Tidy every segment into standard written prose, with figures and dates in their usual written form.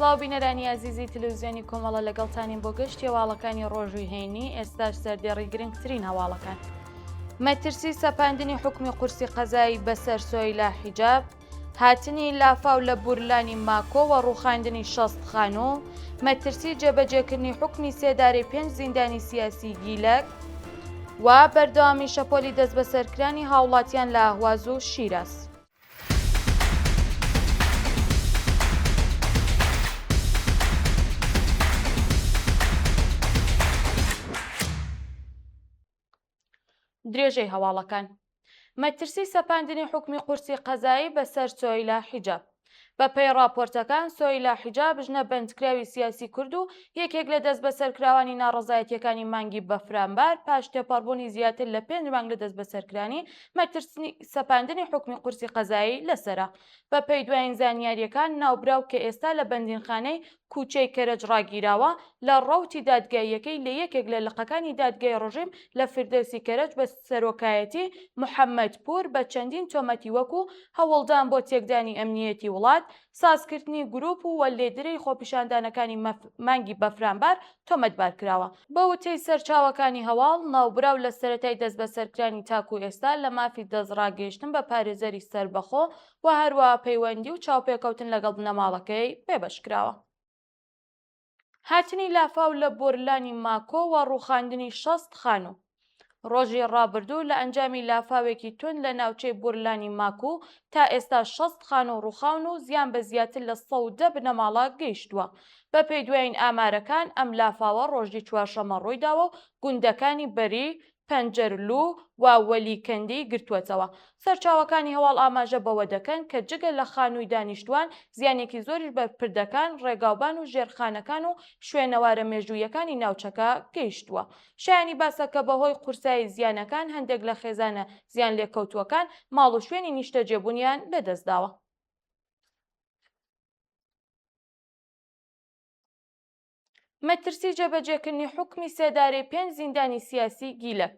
سڵاو بینەرانی ئازیزی تلویزیۆنی کۆمەڵە لەگەڵتانین بۆ گەشتی هەواڵەکانی ڕۆژی هەینی ئێستاش سەردێڕی گرنگترین هەواڵەکان. مەترسی سەپاندنی حوکمی قورسی قەزایی بەسەر سۆیلا حیجاب، هاتنی لافاو لە بورلانی ماکۆ و ڕووخاندنی 60 خانوو، مەترسی جێبەجێکردنی حوکمی سێدارەی پێنج زیندانی سیاسی گیلەک و بەردەوامی شەپۆلی دەستبەسەرکرانی هاوڵاتیان لە ئەهواز و شیراز. درێژەی هەواڵەکان. مەترسی سەپاندنی حوکمی قورسی قەزایی بەسەر سۆیلا حیجاب. بە پێی ڕاپۆرتەکان سۆیلا حیجاب ژنە بەندکراوی سیاسی کورد و یەکێک لە دەستبەسەرکراوانی ناڕەزایەتیەکانی مانگی بەفرانبار پاش تێپەڕبوونی زیاتر لە پێنج مانگ لە دەستبەسەرکرانی مەترسی سەپاندنی حوکمی قورسی قەزایی لەسەرە. بە پێی دوایین زانیاریەکان ناوبراو کە ئێستا لە بەندینخانەی کوچەی کەرەج ڕاگیراوە، لە ڕەوتی دادگاییەکەی لە یەکێک لە لقەکانی دادگای ڕژیم لە فردەوسی کەرەج بە سەرۆکایەتی محەممەد پوور بە چەندین تۆمەتی وەکوو هەوڵدان بۆ تێکدانی ئەمنییەتی وڵات، سازکردنی گرووپ و لێدرەی خۆپیشاندانەکانی مانگی بەفرانبار تۆمەتبار کراوە. بە وتەی سەرچاوەکانی هەواڵ، ناوبراو لە سەرەتای دەستبەسەرکرانی تاکوو ئێستا لە مافی دەستڕاگەیشتن بە پارێزەری سەربەخۆ و هەروەها پەیوەندی و چاوپێکەوتن لەگەڵ بنەماڵەکەی بێبەش کراوە. هاتنی لافاو لە بۆرلانی ماکۆ و ڕووخاندنی 60 خانوو. ڕۆژی ڕابردوو لە ئەنجامی لافاوێکی توند لە ناوچەی بورلانی ماکو تا ئێستا 60 خانوو ڕووخاون و زیان بە زیاتر لە 110 بنەماڵە گەیشتووە. بەپێی دوایین ئامارەکان ئەم لافاوە ڕۆژی چوارشەممە ڕوویداوە و گوندەکانی بەری، پەنجەرلو و وەلیکەندی گرتووەتەوە. سەرچاوەکانی هەواڵ ئاماژە بەوە دەکەن کە جگە لە خانووی دانیشتووان، زیانێکی زۆریش بە پردەکان، ڕێگاوبان و ژێرخانەکان و شوێنەوارە مێژووییەکانی ناوچەکە گەیشتووە. شایانی باسە کە بەهۆی قورسایی زیانەکان هەندێک لە خێزانە زیانلێکەوتووەکان ماڵ و شوێنی نیشتەجێبوونیان لەدەستداوە. مەترسی جێبەجێکردنی حوکمی سێدارەی پێنج زیندانی سیاسی گیلەک.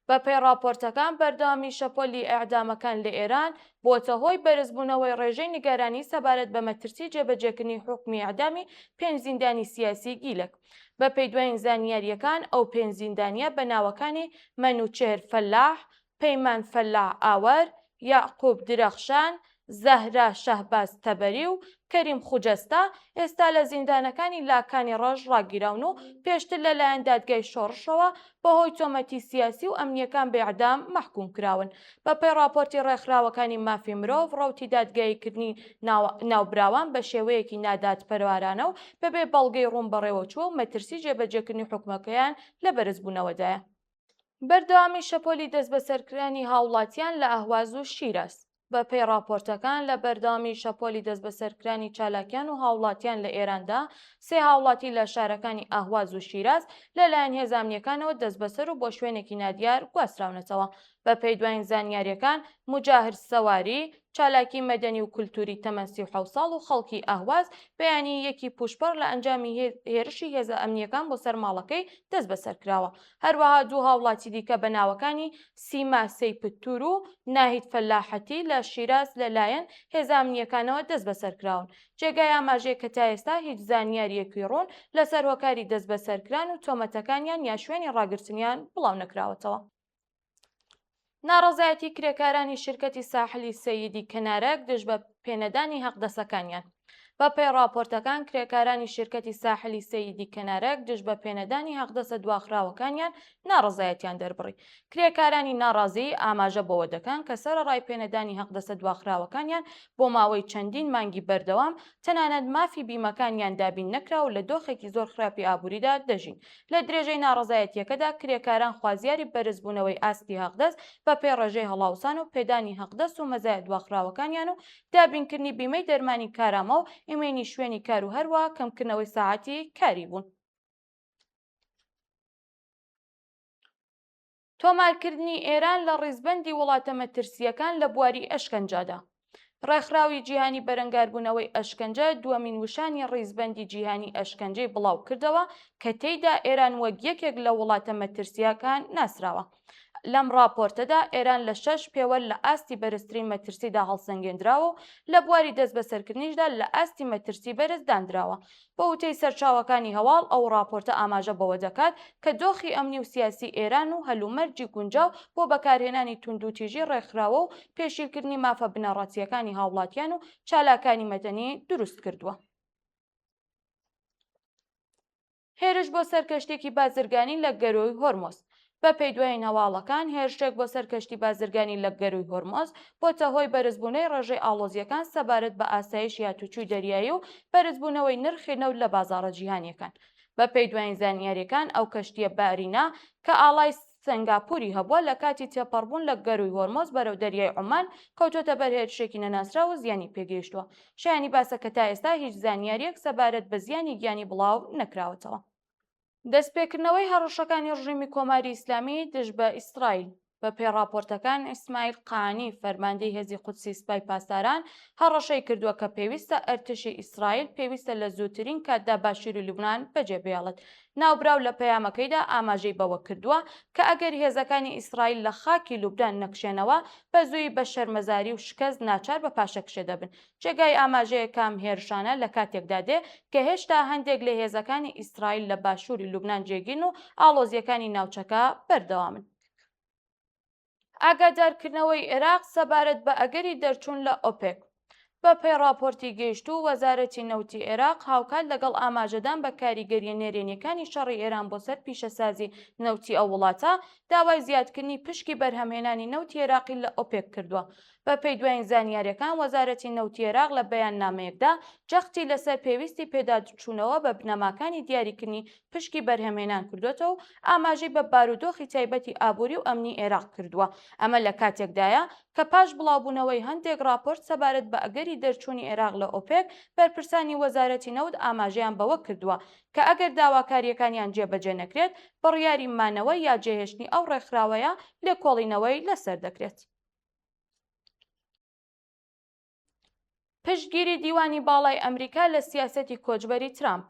بەپێی ڕاپۆرتەکان بەردەوامی شەپۆلی ئێعدامەکان لە ئێران بووەتە هۆی بەرزبوونەوەی ڕێژەی نیگەرانی سەبارەت بە مەترسی جێبەجێکردنی حوکمی ئێعدامی پێنج زیندانی سیاسی گیلەک. بەپێی دوایین زانیارییەکان ئەو پێنج زیندانییە بە ناوەکانی مەنوچێهر فەلاح، پەیمان فەلاح ئاوەر، یەعقوب درەخشان، زەهرا شەهباز تەبەری و کەریم خوجەستە ئێستا لە زیندانەکانی لاکانی ڕەش ڕاگیراون و پێشتر لەلایەن دادگای شۆڕشەوە بەهۆی تۆمەتی سیاسی و ئەمنییەکان بە ئێعدام مەحکوم کراون. بەپێی ڕاپۆرتی ڕێکخراوەکانی مافی مرۆڤ، ڕەوتی دادگاییکردنی ناوبراوان بە شێوەیەکی نادادپەروارانە و بەبێ بەڵگەی ڕوون بەڕێوەچووە و مەترسی جێبەجێکردنی حوکمەکەیان لە بەرزبوونەوەدایە. بەردەوامی شەپۆلی دەستبەسەرکرانی هاوڵاتیان لە ئەهواز و شیراز. بە پێی ڕاپۆرتەکان لە بەردەوامی شەپۆلی دەستبەسەرکرانی چالاکیان و هاوڵاتیان لە ئێراندا، سێ هاوڵاتی لە شارەکانی ئەهواز و شیراز لەلایەن هێزە ئەمنییەکانەوە دەستبەسەر و بۆ شوێنێکی نادیار گواستراونەتەوە. بە پێی دواین زانیارییەکان موجاهر سەواری، چالاکی مەدەنی و کولتووری تەمەن 37 ساڵ و خەڵکی ئەهواز، بەیانی یەکی پووشپەڕ لە ئەنجامی هێرشی هێزە ئەمنییەکان بۆ سەر ماڵەکەی دەستبەسەر کراوە. هەروەها دوو هاوڵاتی دیکە بە ناوەکانی سیما سەیپتور و ناهید فەلاحەتی لە شیراز لەلایەن هێزە ئەمنییەکانەوە دەستبەسەر کراون. جێگای ئاماژەیە کە تا ئێستا هیچ زانیارییەکی ڕوون لەسەر هۆکاری دەستبەسەرکران و تۆمەتەکانیان یا شوێنی ڕاگرتنیان بڵاونەکراوەتەوە. ناڕەزایەتی کرێکارانی شیرکەتی ساحلی سەیدی کەنارەک دژ بە پێنەدانی هەقدەسەکانیان. بە پێی ڕاپۆرتەکان کرێکارانی شیرکەتی ساحلی سەیدی کەنارەک دژ بە پێنەدانی هەقدەسە دواخراوەکانیان ناڕەزایەتیان دەربڕی. کرێکارانی ناڕازی ئاماژە بەوە دەکەن کە سەرەڕای پێنەدانی هەقدەسە دواخراوەکانیان بۆ ماوەی چەندین مانگی بەردەوام تەنانەت مافی بیمەکانیان دابین نەکرا و لە دۆخێکی زۆر خراپی ئابووریدا دەژین. لە درێژەی ناڕەزایەتییەکەدا کرێکاران خوازیاری بەرزبوونەوەی ئاستی هەقدەست بەپێی ڕێژەی هەڵاوسان و پێدانی هەقدەست و مەزایا دواخراوەکانیان و دابینکردنی بیمەی دەرمانی کارامە و ئیمەینی شوێنی کار و هەروەها کەمکردنەوەی ساعەتی کاری بوون. تۆمارکردنی ئێران لە ڕیزبەندی وڵاتە مەترسییەکان لە بواری ئەشکەنجەدا. ڕێکخراوی جیهانی بەرەنگاربوونەوەی ئەشکەنجە دووەمین وشانی ڕیزبەندی جیهانی ئەشکەنجەی بڵاو کردەوە کە تێیدا ئێران وەک یەکێک لە وڵاتە مەترسییەکان ناسراوە. لەم ڕاپۆرتەدا ئێران لە شەش پێوەر لە ئاستی بەرزترین مەترسیدا هەڵسەنگێندراوە و لە بواری دەستبەسەرکردنیشدا لە ئاستی مەترسی بەرز داندراوە. بە وتەی سەرچاوەکانی هەواڵ، ئەو ڕاپۆرتە ئاماژە بەوە دەکات کە دۆخی ئەمنی و سیاسی ئێران و هەلومەرجی گونجاو بۆ بەکارهێنانی توندوتیژی ڕێکخراوە و پێشیلکردنی مافە بنەڕەتییەکانی هاوڵاتیان و چالاکانی مەدەنی دروست کردووە. هێرش بۆ سەر کەشتییەکی بازرگانی لە گەرووی هۆرمۆز. بەپێی دوایین هەواڵەکان، هێرشێک بۆ سەر کەشتی بازرگانی لە گەرووی هۆرمۆز بۆتە هۆی بەرزبوونەی ڕێژەی ئاڵۆزییەکان سەبارەت بە ئاسایشی هاتوچوی دەریایی و بەرزبوونەوەی نرخی نەوت لە بازاڕە جیهانییەکان. بەپێی دوایین زانیارییەکان، ئەو کەشتییە بارینا کە ئاڵای سەنگاپوری هەبووە، لە کاتی تێپەڕبوون لە گەرووی هۆرمۆز بەرەو دەریای عومان کەوتووەتە بەر هێرشێکی نەناسراو و زیانی پێگەیشتووە. شایانی باسە کە تا ئێستا هیچ زانیارییەک سەبارەت بە زیانی گیانی بڵاو نەکراوەتەوە. دەستپێکردنەوەی هەڕەشەکانی ڕژێمی کۆماری ئیسلامی دژ بە ئیسرائیل. بە پێی ڕاپۆرتەکان، ئیسماعیل قائانی، فەرماندەی هێزی قودسی سپای پاسداران، هەڕەشەی کردووە کە پێویستە ئەرتشی ئیسرائیل پێویستە لە زووترین کاتدا باشووری لوبنان بەجێ بهێڵێت. ناوبراو لە پەیامەکەیدا ئاماژەی بەوە کردووە کە ئەگەر هێزەکانی ئیسرائیل لە خاکی لوبنان نەکشێنەوە، بە زوویی بە شەرمەزاری و شکەست ناچار بە پاشەکشێ دەبن. جێگای ئاماژەیە کە ئەم هێرشانە لە کاتێکدا دێ کە هێشتا هەندێک لە هێزەکانی ئیسرائیل لە باشووری لوبنان جێگیرن و ئاڵۆزییەکانی ناوچەکە بەردەوامن. ئاگادارکردنەوەی عێراق سەبارەت بە ئەگەری دەرچوون لە ئۆپێک. بەپێی ڕاپۆرتی گەیشتوو، وەزارەتی نەوتی عێراق هاوکات لەگەڵ ئاماژەدان بە کاریگەرییە نەرێنییەکانی شەڕی ئێران بۆ سەر پیشەسازی نەوتی ئەو وڵاتە، داوای زیادکردنی پشکی بەرهەمهێنانی نەوتی عێراقی لە ئۆپێک کردووە. بەپێی دوایین زانیارییەکان، وەزارەتی نەوتی عێراق لە بەیاننامەیەکدا جەختی لەسەر پێویستی پێداچوونەوە بە بنەماکانی دیاریکردنی پشکی بەرهەمهێنان کردووەتەوە و ئاماژەی بە بارودۆخی تایبەتی ئابووری و ئەمنی عێراق کردووە. ئەمە لە کاتێکدایە کە پاش بڵاوبوونەوەی هەندێک ڕاپۆرت سەبارەت بە ئەگەری دەرچوونی عێراق لە ئۆپێک، بەرپرسانی وەزارەتی نەوت ئاماژەیان بەوە کردووە کە ئەگەر داواکارییەکانیان جێبەجێ نەکرێت، بڕیاری مانەوە یا جێهێشتنی ئەو ڕێکخراوەیە لێکۆڵینەوەی لەسەر دەکرێت. پشتگیری دیوانی باڵای ئەمریکا لە سیاسەتی کۆچبەری ترامپ.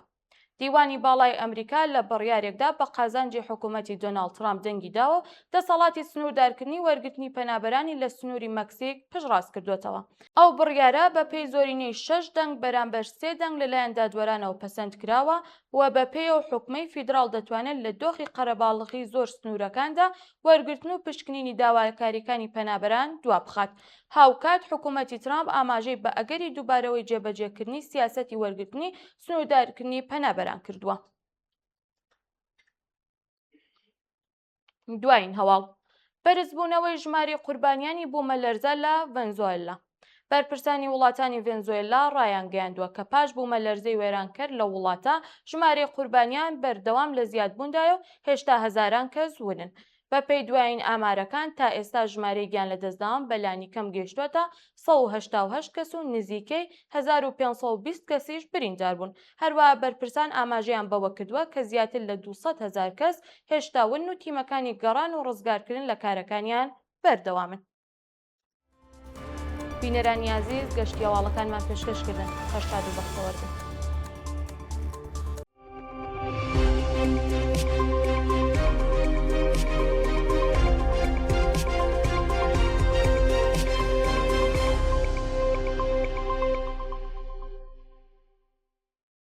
دیوانی باڵای ئەمریکا لە بڕیارێکدا بە قازانجی حکوومەتی دۆناڵد ترامپ دەنگی داوە و دەسەڵاتی سنووردارکردنی وەرگرتنی پەنابەرانی لە سنووری مەکسیک پشتڕاست کردووەتەوە. ئەو بڕیارە بە پێی زۆرینەی شەش دەنگ بەرامبەر سێ دەنگ لەلایەن دادوەرانەوە پەسەند کراوە و بەپێی ئەو حوکمەی فیدراڵ دەتوانێت لە دۆخی قەرەباڵغی زۆر سنوورەکاندا وەرگرتن و پشکنینی داواکارییەکانی پەنابەران دوابخات. هاوکات حکوومەتی ترامپ ئاماژەی بە ئەگەری دووبارەوەی جێبەجێکردنی سیاسەتی وەرگرتنی سنووردارکردنی پەنابەران کردووە. دوایین هەواڵ بەرزبوونەوەی ژمارەی قوربانیانی بوومەلەرزە لە ڤەنزۆئێلا بەرپرسانی وڵاتانی ڤێنزۆێلا ڕایانگەیاندووە کە پاش بوومەلەرزەی وێرانکەر لەو وڵاتە ژمارەی قوربانیان بەردەوام لە زیادبووندایە و هێشتا هەزاران کەس ونن. بەپێی دوایین ئامارەکان تا ئێستا ژمارەی گیانلەدەستداوان بە لانیکەم گەیشتووەتە 188 کەس و نزیکەی 1520 کەسیش بریندار بوون. هەروەها بەرپرسان ئاماژەیان بەوە کردووە کە زیاتر لە 200 هەزار کەس هێشتا ونن و تیمەکانی گەڕان و ڕزگارکردن لە کارەکانیان بەردەوامن. بینەرانی ئازیز گەشتی هەواڵەکانمان پێشکەش کردن هەر شاد و بەختەوەر بن.